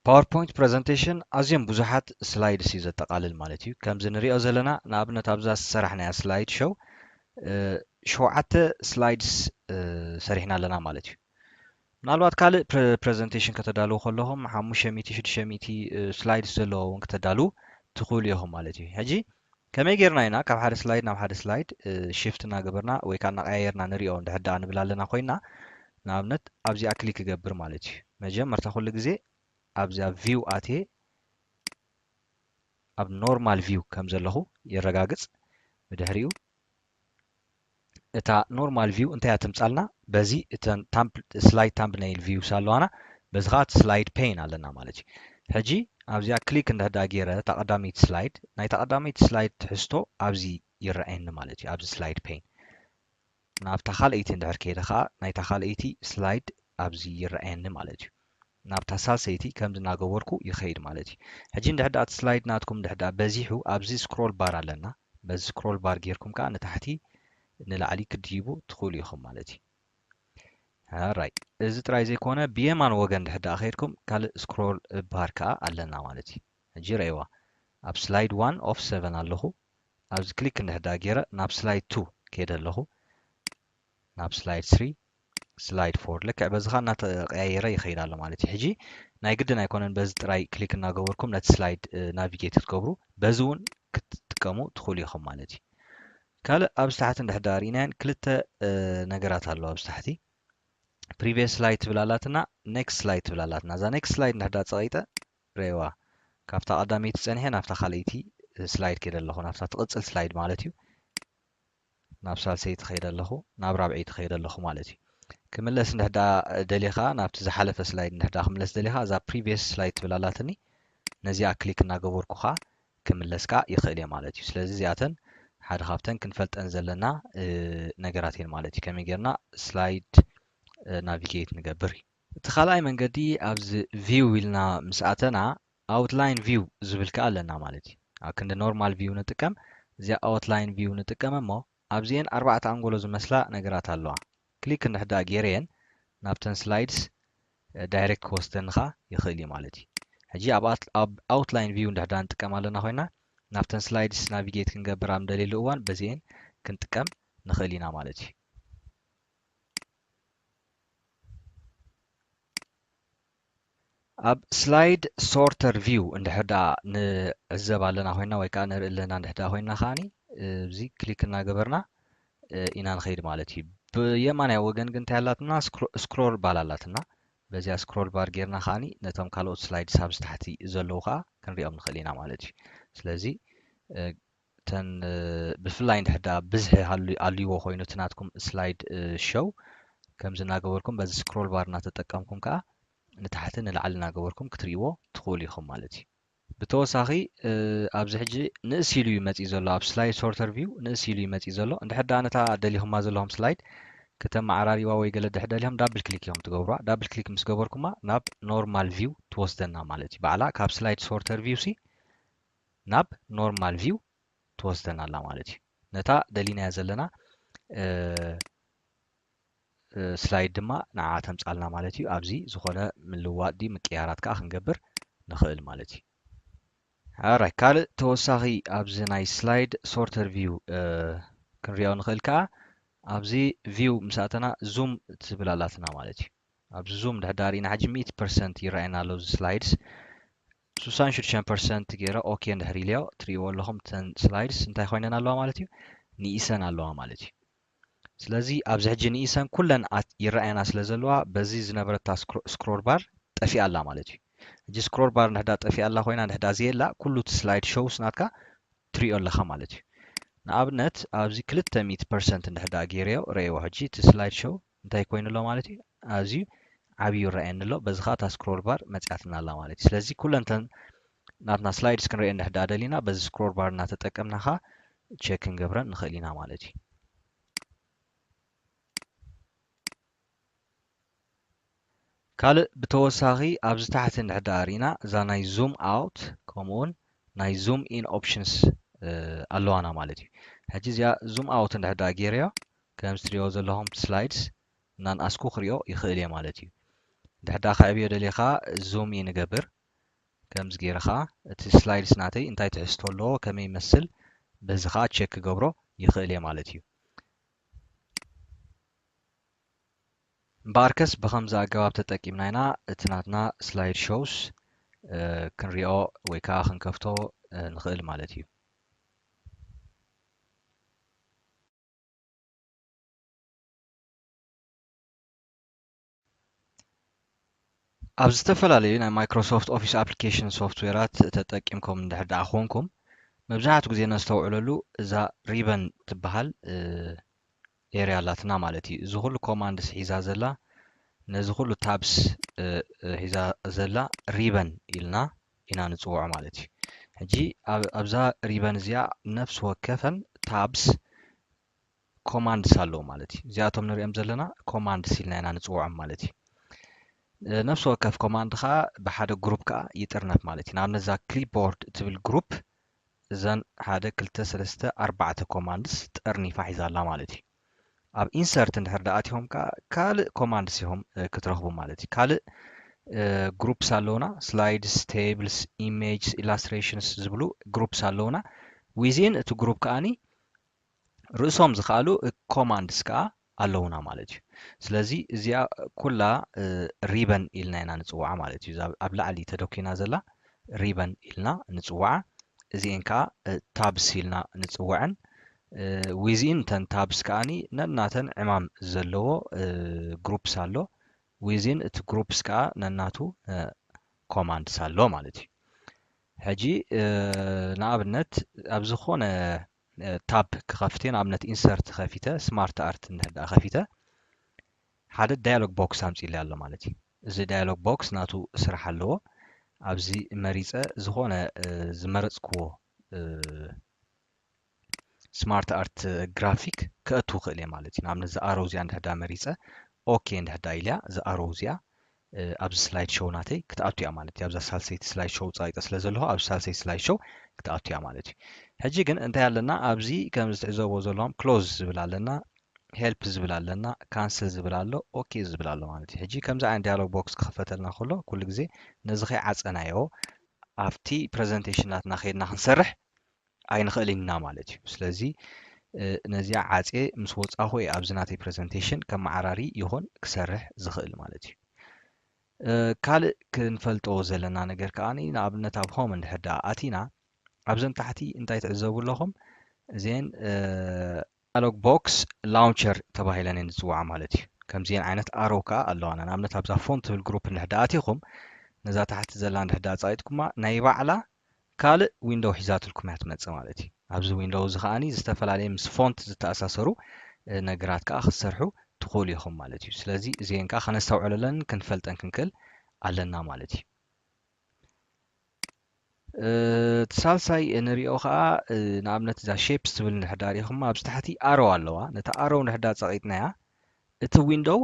ፓወርፖይንት ፕረዘንቴሽን ኣዝዮም ብዙሓት ስላይድስ እዩ ዘጠቓልል ማለት እዩ። ከምዚ ንሪኦ ዘለና ንኣብነት ኣብዛ ዝሰራሕናያ ስላይድ ሾው ሸውዓተ ስላይድስ ሰሪሕና ኣለና ማለት እዩ። ምናልባት ካልእ ፕረዘንቴሽን ከተዳልዉ ከለኹም ሓሙሽተ ሚእቲ ሽዱሽተ ሚእቲ ስላይድስ ዘለዎ እውን ክተዳልዉ ትኽእሉ ኢኹም ማለት እዩ። ሕጂ ከመይ ጌርና ኢና ካብ ሓደ ስላይድ ናብ ሓደ ስላይድ ሽፍት እናገበርና ወይ ከዓ እናቀያየርና ንሪኦ እንድሕር ደኣ ንብል ኣለና ኮይና፣ ንኣብነት ኣብዚኣ ክሊክ ክገብር ማለት እዩ። መጀመርታ ኩሉ ግዜ ኣብዚኣ ቪው ኣትየ ኣብ ኖርማል ቪው ከም ዘለኹ የረጋግጽ። ብድሕሪኡ እታ ኖርማል ቪው እንታይ እያ ተምጻልና? በዚ እተን ስላይድ ታምብነይል ቪውስ ኣለዋና፣ በዚ ከዓ እቲ ስላይድ ፔን ኣለና ማለት እዩ። ሕጂ ኣብዚኣ ክሊክ እንድሕር ደኣ ገይረ እታ ቀዳመይቲ ስላይድ፣ ናይታ ቀዳመይቲ ስላይድ ትሕዝቶ ኣብዚ ይረኣየኒ ማለት እዩ፣ ኣብዚ ስላይድ ፔን። ናብታ ካልኣይቲ እንድሕር ከይደ ከዓ ናይታ ካልኣይቲ ስላይድ ኣብዚ ይረኣየኒ ማለት እዩ። ናብታ ሳልሰይቲ ከምዚ እናገበርኩ ይኸይድ ማለት እዩ። ሕጂ እንድሕር ደኣ እቲ ስላይድ ናትኩም እንድሕር ደኣ በዚሑ ኣብዚ ስክሮል ባር ኣለና። በዚ ስክሮል ባር ጌርኩም ከዓ ንታሕቲ ንላዕሊ ክትድይቡ ትኽእሉ ኢኹም ማለት እዩ። ራይት፣ እዚ ጥራይ ዘይኮነ ብየማን ወገን እንድሕር ደኣ ከይድኩም ካልእ ስክሮል ባር ከዓ ኣለና ማለት እዩ። ሕጂ ረእይዋ፣ ኣብ ስላይድ ዋን ኦፍ ሰቨን ኣለኹ። ኣብዚ ክሊክ እንድሕር ደኣ ገይረ ናብ ስላይድ ቱ ከይደ ኣለኹ፣ ናብ ስላይድ ስሪ፣ ስላይድ ፎር፣ ልክዕ በዚ ኸኣ እናተቐያየረ ይኸይድ ኣሎ ማለት እዩ። ሕጂ ናይ ግድን ኣይኮነን በዚ ጥራይ ክሊክ እናገበርኩም ነቲ ስላይድ ናቪጌት ክትገብሩ፣ በዚ እውን ክትጥቀሙ ትኽእሉ ኢኹም ማለት እዩ። ካልእ ኣብዚ ታሕቲ እንድሕር ደኣ ርኢናየን ክልተ ነገራት ኣለዋ ኣብዚ ታሕቲ። ፕሪቪየስ ስላይድ ትብል ኣላትና፣ ኔክስት ስላይድ ትብል ኣላትና። እዛ ኔክስት ስላይድ እንድሕር ደኣ ጸቒጠ ረእይዋ፣ ካብታ ቀዳመይቲ ጸኒሐ ናብታ ካልኣይቲ ስላይድ ከይደ ኣለኹ፣ ናብታ ትቕጽል ስላይድ ማለት እዩ። ናብ ሳልሰይቲ ከይደ ኣለኹ፣ ናብ ራብዐይቲ ከይደ ኣለኹ ማለት እዩ። ክምለስ እንድሕር ደኣ ደሊኻ፣ ናብቲ ዝሓለፈ ስላይድ እንድሕር ደኣ ክምለስ ደሊኻ፣ እዛ ፕሪቪየስ ስላይድ ትብል ኣላትኒ፣ ነዚኣ ክሊክ እናገበርኩ ኸኣ ክምለስ ከኣ ይኽእል እየ ማለት እዩ። ስለዚ እዚኣተን ሓደ ካብተን ክንፈልጠን ዘለና ነገራት እየን ማለት እዩ። ከመይ ጌርና ስላይድ ናቪጌት ንገብር እዩ። እቲ ካልኣይ መንገዲ ኣብዚ ቪው ኢልና ምስ ኣተና ኣውትላይን ቪው ዝብል ከኣ ኣለና ማለት እዩ። ኣብ ክንዲ ኖርማል ቪው ንጥቀም፣ እዚኣ ኣውትላይን ቪው ንጥቀም እሞ ኣብዚኤን ኣርባዕተ ኣንጎሎ ዝመስላ ነገራት ኣለዋ። ክሊክ እንድሕር ደኣ ገይረየን ናብተን ስላይድስ ዳይሬክት ክወስደኒ ኸኣ ይኽእል እዩ ማለት እዩ። ሕጂ ኣብ ኣውትላይን ቪው እንድሕር ደኣ ንጥቀም ኣለና ኮይና ናብተን ስላይድስ ናቪጌት ክንገብር ኣብ ንደልየሉ እዋን በዚኤን ክንጥቀም ንኽእል ኢና ማለት እዩ። ኣብ ስላይድ ሶርተር ቪው እንድሕር ደኣ ንዕዘብ ኣለና ኮይና ወይ ከዓ ንርኢ ኣለና እንድሕር ደኣ ኮይና ከዓኒ እዚ ክሊክ እናገበርና ኢና ንኸይድ ማለት እዩ። ብየማናይ ወገን ግን እንታይ ኣላትና? ስክሮል ባር ኣላትና። በዚኣ ስክሮል ባር ጌርና ከዓኒ ነቶም ካልኦት ስላይድስ ኣብዚ ታሕቲ ዘለዉ ከዓ ክንሪኦም ንኽእል ኢና ማለት እዩ። ስለዚ እተን ብፍላይ እንድሕር ደኣ ብዝሒ ኣልይዎ ኮይኑ እቲ ናትኩም ስላይድ ሾው ከምዚ እናገበርኩም በዚ ስክሮል ባር እናተጠቀምኩም ከዓ ንታሕቲ ንላዕሊ እናገበርኩም ክትርእይዎ ትኽእሉ ኢኹም ማለት እዩ። ብተወሳኺ ኣብዚ ሕጂ ንእስ ኢሉ እዩ መፂኡ ዘሎ፣ ኣብ ስላይድ ሶርተር ቪው ንእስ ኢሉ እዩ መፂኡ ዘሎ። እንድሕር ደኣ ነታ ደሊኹማ ዘለኹም ስላይድ ከተመዓራሪዋ ወይ ገለ ድሕር ደሊኹም ዳብል ክሊክ ኢኹም ትገብሩዋ። ዳብል ክሊክ ምስ ገበርኩማ ናብ ኖርማል ቪው ትወስደና ማለት እዩ። ባዕላ ካብ ስላይድ ሶርተር ቪው ሲ ናብ ኖርማል ቪው ትወስደና ኣላ ማለት እዩ። ነታ ደሊናያ ዘለና ስላይድ ድማ ንዓ ተምጻልና ማለት እዩ። ኣብዚ ዝኾነ ምልዋጥ ድዩ ምቅያራት ከዓ ክንገብር ንኽእል ማለት እዩ። ኣራይ ካልእ ተወሳኺ ኣብዚ ናይ ስላይድ ሶርተር ቪው ክንሪኦ ንኽእል ከዓ ኣብዚ ቪው ምስ ኣተና ዙም ትብል ኣላትና ማለት እዩ። ኣብዚ ዙም ድሕር ዳኣ ርኢና ሕጂ ሚእቲ ፐርሰንት ይረኣየና ኣሎ እዚ ስላይድስ። ስሳን ሽዱሽተን ፐርሰንት ገይረ ኦኬ እንድሕር ኢለዮ ትርእይዎ ኣለኹም እተን ስላይድስ እንታይ ኮይነን ኣለዋ ማለት እዩ፣ ንኢሰን ኣለዋ ማለት እዩ። ስለዚ ኣብዚ ሕጂ ንኢሰን ኩለን ይረኣየና ስለ ዘለዋ በዚ ዝነበረታ ስክሮል ባር ጠፊኣ ኣላ ማለት እዩ። ሕጂ ስክሮል ባር እንድሕዳ ጠፊኣ ኣላ ኮይና እንድሕዳ ዘየላ ኩሉ እቲ ስላይድ ሾውስ ናትካ ትሪኦ ኣለኻ ማለት እዩ። ንኣብነት ኣብዚ ክልተ ሚእቲ ፐርሰንት እንድሕዳ ገይረዮ ረእይዎ ሕጂ እቲ ስላይድ ሾው እንታይ ኮይኑ ኣሎ ማለት እዩ፣ ኣዝዩ ዓብዩ ይረኣየኒ ኣሎ። በዚ ከዓ እታ ስክሮል ባር መፅያትና ኣላ ማለት እዩ። ስለዚ ኩለንተን ናትና ስላይድስ ክንሪኦ እንድሕዳ ደሊና በዚ ስክሮል ባር እናተጠቀምና ከዓ ቸክ ክንገብረን ንኽእል ኢና ማለት እዩ። ካልእ ብተወሳኺ ኣብዚ ታሕቲ እንድሕር ደኣ ርኢና እዛ ናይ ዙም ኣውት ከምኡውን ናይ ዙም ኢን ኦፕሽንስ ኣለዋና ማለት እዩ። ሕጂ እዚኣ ዙም ኣውት እንድሕር ደኣ ገይረዮ ከምዚ ትሪኦ ዘለኹም ስላይድስ እናንኣስኩ ክሪኦ ይኽእል እየ ማለት እዩ። እንድሕር ደኣ ከዕብዮ ደሊኻ ዙም ኢን እገብር። ከምዚ ገይረ ከዓ እቲ slides ናተይ እንታይ ትሕዝቶ ኣለዎ፣ ከመይ ይመስል፣ በዚ ከዓ check ክገብሮ ይኽእል እየ ማለት እዩ። እምበኣርከስ ብኸምዚ ኣገባብ ተጠቂምና ኢና እቲ ናትና slide shows ክንሪኦ ወይ ከዓ ክንከፍቶ ንኽእል ማለት እዩ። ኣብ ዝተፈላለዩ ናይ Microsoft Office application ሶፍትዌራት ተጠቂምኩም እንድሕር ደኣ ኮንኩም፣ መብዛሕትኡ ግዜ ነስተውዕለሉ እዛ ribbon ትበሃል area ኣላትና ማለት እዩ። እዚ ኩሉ commands ሒዛ ዘላ፣ ነዚ ኩሉ tabs ሒዛ ዘላ ribbon ኢልና ኢና ንፅውዖ ማለት እዩ። ሕጂ ኣብዛ ribbon እዚኣ ነፍሲ ወከፈን tabs commands ኣለዉ ማለት እዩ። እዚኣቶም ንሪኦም ዘለና commands ኢልና ኢና ንፅውዖም ማለት እዩ። ነፍሲ ወከፍ command ከዓ ብሓደ group ከዓ ይጥርነፍ ማለት እዩ። ንኣብነት እዛ clipboard እትብል group እዘን ሓደ ክልተ ሰለስተ ኣርባዕተ commands ጠርኒፋ ሒዛ ኣላ ማለት እዩ። ኣብ insert እንድሕር ደኣ ኣቲኹም ከዓ ካልእ commands ኢኹም ክትረኽቡ ማለት እዩ። ካልእ groups ኣለውና፣ slides፣ tables፣ images፣ illustrations ዝብሉ groups ኣለውና። Within እቲ group ከዓኒ ርእሶም ዝኸኣሉ commands ከዓ ኣለውና ማለት እዩ። ስለዚ እዚኣ ኩላ ribbon ኢልና ኢና ንፅውዓ ማለት እዩ። ኣብ ላዕሊ ተደኪና ዘላ ribbon ኢልና ንፅውዓ። እዚኤን ከዓ tabs ኢልና ንፅውዐን። Within እተን tabs ከዓኒ ነናተን ዕማም ዘለዎ groups ኣሎ። Within እቲ groups ከዓ ነናቱ commands ኣሎ ማለት እዩ። ሕጂ ንኣብነት ኣብ ዝኾነ tab ክኸፍት እየ፣ ንኣብነት insert ከፊተ smart art እንድሕር ደኣ ከፊተ ሓደ dialog box ኣምፂእለይ ኣሎ ማለት እዩ። እዚ dialog box ናቱ ስራሕ ኣለዎ። ኣብዚ መሪፀ ዝኾነ ዝመረፅክዎ smart art graphic ከእቱ ክእል እየ ማለት እዩ። ንኣብነት እዛ ኣሮ እዚኣ እንድሕር ደኣ መሪፀ okay እንድሕር ደኣ ኢልያ እዛ ኣሮ እዚኣ ኣብዚ slide show ናተይ ክትኣቱ እያ ማለት እዩ። ኣብዛ ሳልሰይቲ slide show ፀቂጠ ስለ ዘለኹ ኣብዚ ሳልሰይቲ slide show ክትኣቱ እያ ማለት እዩ። ሕጂ ግን እንታይ ኣለና ኣብዚ ከምዚ ትዕዘብዎ ዘለኹም close ዝብል ኣለና፣ help ዝብል ኣለና፣ cancel ዝብል ኣሎ፣ okay ዝብል ኣሎ ማለት እዩ። ሕጂ ከምዚ ዓይነት dialog box ክኽፈተልና ከሎ ኩሉ ግዜ ነዚ ከይዓፀናዮ ኣብቲ presentation ናትና ከይድና ክንሰርሕ ኣይንኽእልን ኢና ማለት እዩ። ስለዚ ነዚኣ ዓፅየ ምስ ወፃኹ እየ ኣብዚ ናተይ presentation ከመዓራሪ ይኹን ክሰርሕ ዝኽእል ማለት እዩ። ካልእ ክንፈልጦ ዘለና ነገር ከዓ ንኣብነት ኣብ home እንድሕር ደኣ ኣቲና ኣብዘን ታሕቲ እንታይ ትዕዘቡ ኣለኹም? እዚአን dialog box launcher ተባሂለን እየን ዝፅዋዓ ማለት እዩ። ከምዚአን ዓይነት ኣሮ ከዓ ኣለዋና። ንኣብነት ኣብዛ font ትብል group እንድሕር ደኣ ኣቲኹም ነዛ ታሕቲ ዘላ እንድሕር ደኣ ፀቂጥኩማ ናይ ባዕላ ካልእ window ሒዛትልኩም እያ ትመፅእ ማለት እዩ። ኣብዚ window እዚ ከዓኒ ዝተፈላለየ ምስ font ዝተኣሳሰሩ ነገራት ከዓ ክትሰርሑ ትኽእሉ ኢኹም ማለት እዩ። ስለዚ እዚአን ከዓ ከነስተውዕለለን ክንፈልጠን ክንክእል ኣለና ማለት እዩ። እቲ ሳልሳይ ንሪኦ ከዓ ንኣብነት እዛ shapes ትብል እንድሕር ዳኣ ሪኢኹማ ኣብዚ ታሕቲ ኣሮ ኣለዋ። ነታ ኣሮ እንድሕር ዳኣ ፀቒጥናያ እቲ window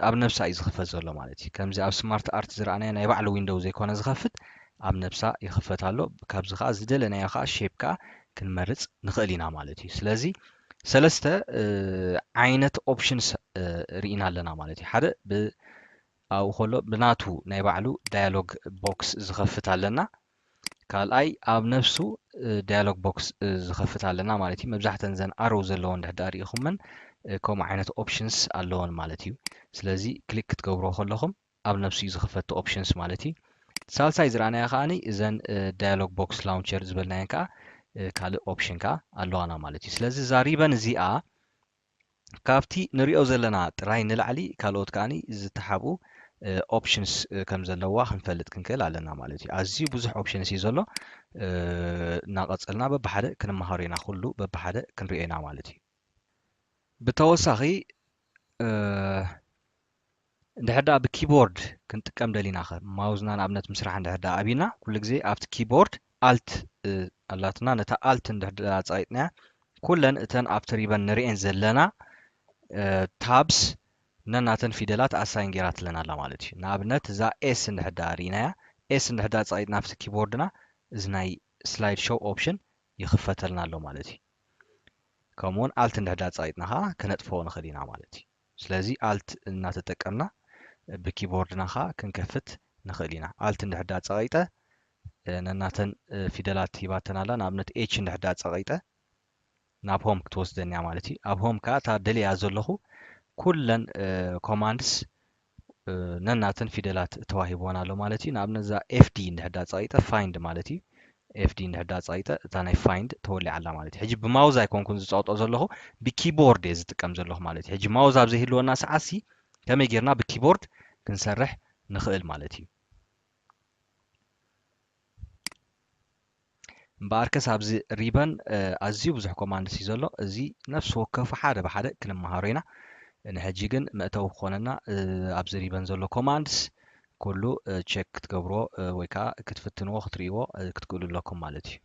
ኣብ ነብሳ እዩ ዝኽፈት ዘሎ ማለት እዩ። ከምዚ ኣብ smart art ዝረኣናዮ ናይ ባዕሉ window ዘይኮነ ዝኸፍት ኣብ ነብሳ ይኽፈት ኣሎ። ካብዚ ከዓ ዝደለናዮ ከዓ shape ከዓ ክንመርፅ ንኽእል ኢና ማለት እዩ። ስለዚ ሰለስተ ዓይነት options ርኢና ኣለና ማለት እዩ። ሓደ ብ ኣብኡ ከሎ ብናቱ ናይ ባዕሉ dialog box ዝኸፍት ኣለና። ካልኣይ ኣብ ነብሱ dialog box ዝኸፍት ኣለና ማለት እዩ። መብዛሕተን ዘን ኣሮ ዘለዎን እንድሕር ዳኣ ሪኢኹመን ከምኡ ዓይነት options ኣለዎን ማለት እዩ። ስለዚ click ክትገብርዎ ከለኹም ኣብ ነብሱ እዩ ዝኸፈት options ማለት እዩ። ሳልሳይ ዝረኣናዮ ከዓኒ እዘን dialog box launcher ዝበልናየን ከዓ ካልእ option ከዓ ኣለዋና ማለት እዩ። ስለዚ እዛ ribbon እዚኣ ካብቲ ንሪኦ ዘለና ጥራይ ንላዕሊ ካልኦት ከዓኒ ዝተሓብኡ options ከም ዘለዋ ክንፈልጥ ክንክእል ኣለና ማለት እዩ። ኣዝዩ ብዙሕ options እዩ ዘሎ። እናቐፀልና በብሓደ ክንመሃሮ ኢና፣ ኩሉ በብሓደ ክንሪኦ ኢና ማለት እዩ። ብተወሳኺ እንድሕር ደኣ ብ keyboard ክንጥቀም ደሊና ኸ፣ ማውዝና ንኣብነት ምስራሕ እንድሕር ደኣ ኣቢልና ኩሉ ግዜ ኣብቲ keyboard alt ኣላትና። ነታ alt እንድሕር ደኣ ፀቒጥናያ ኩለን እተን ኣብቲ ribbon ንሪኤን ዘለና tabs ነናተን ፊደላት assign ጌራትለን ኣላ ማለት እዩ። ንኣብነት እዛ S እንድሕር ደኣ ርኢናያ፣ S እንድሕር ደኣ ፀቒጥና ኣብቲ keyboardና እዚ ናይ slide show option ይኽፈተልና ኣሎ ማለት እዩ። ከምኡውን alt እንድሕር ደኣ ፀቒጥና ከዓ ክነጥፍኦ ንኽእል ኢና ማለት እዩ። ስለዚ alt እናተጠቀምና ብ keyboardና ከዓ ክንከፍት ንኽእል ኢና። Alt እንድሕር ደኣ ፀቒጠ ነናተን ፊደላት ሂባተን ኣላ። ንኣብነት ኤች እንድሕዳ ጸቒጠ ናብ ሆም ክትወስደንያ ማለት እዩ። ኣብ ሆም ከዓ እታ ደልያ ዘለኹ ኩለን ኮማንድስ ነናተን ፊደላት ተዋሂብወን ኣሎ ማለት እዩ። ንኣብነት እዛ ኤፍዲ እንድሕዳ ጸቒጠ ፋይንድ ማለት እዩ። ኤፍዲ እንድሕዳ ጸቒጠ እታ ናይ ፋይንድ ተወሊዓ ኣላ ማለት እዩ። ሕጂ ብማውዝ ኣይኮንኩን ዝጸቕጦ ዘለኹ፣ ብኪቦርድ እየ ዝጥቀም ዘለኹ ማለት እዩ። ሕጂ ማውዝ ኣብ ዘይህልወና ሰዓት ሲ ከመይ ጌርና ብኪቦርድ ክንሰርሕ ንኽእል ማለት እዩ። እምበኣርከስ ኣብዚ ሪበን ኣዝዩ ብዙሕ ኮማንድስ እዩ ዘሎ። እዚ ነፍሲ ወከፉ ሓደ ብሓደ ክንመሃሮ ኢና። ንሕጂ ግን መእተዊ ክኾነና ኣብዚ ሪበን ዘሎ ኮማንድስ ኩሉ ቸክ ክትገብርዎ ወይ ከዓ ክትፍትንዎ ክትርእይዎ ክትክእሉ ኣለኩም ማለት እዩ።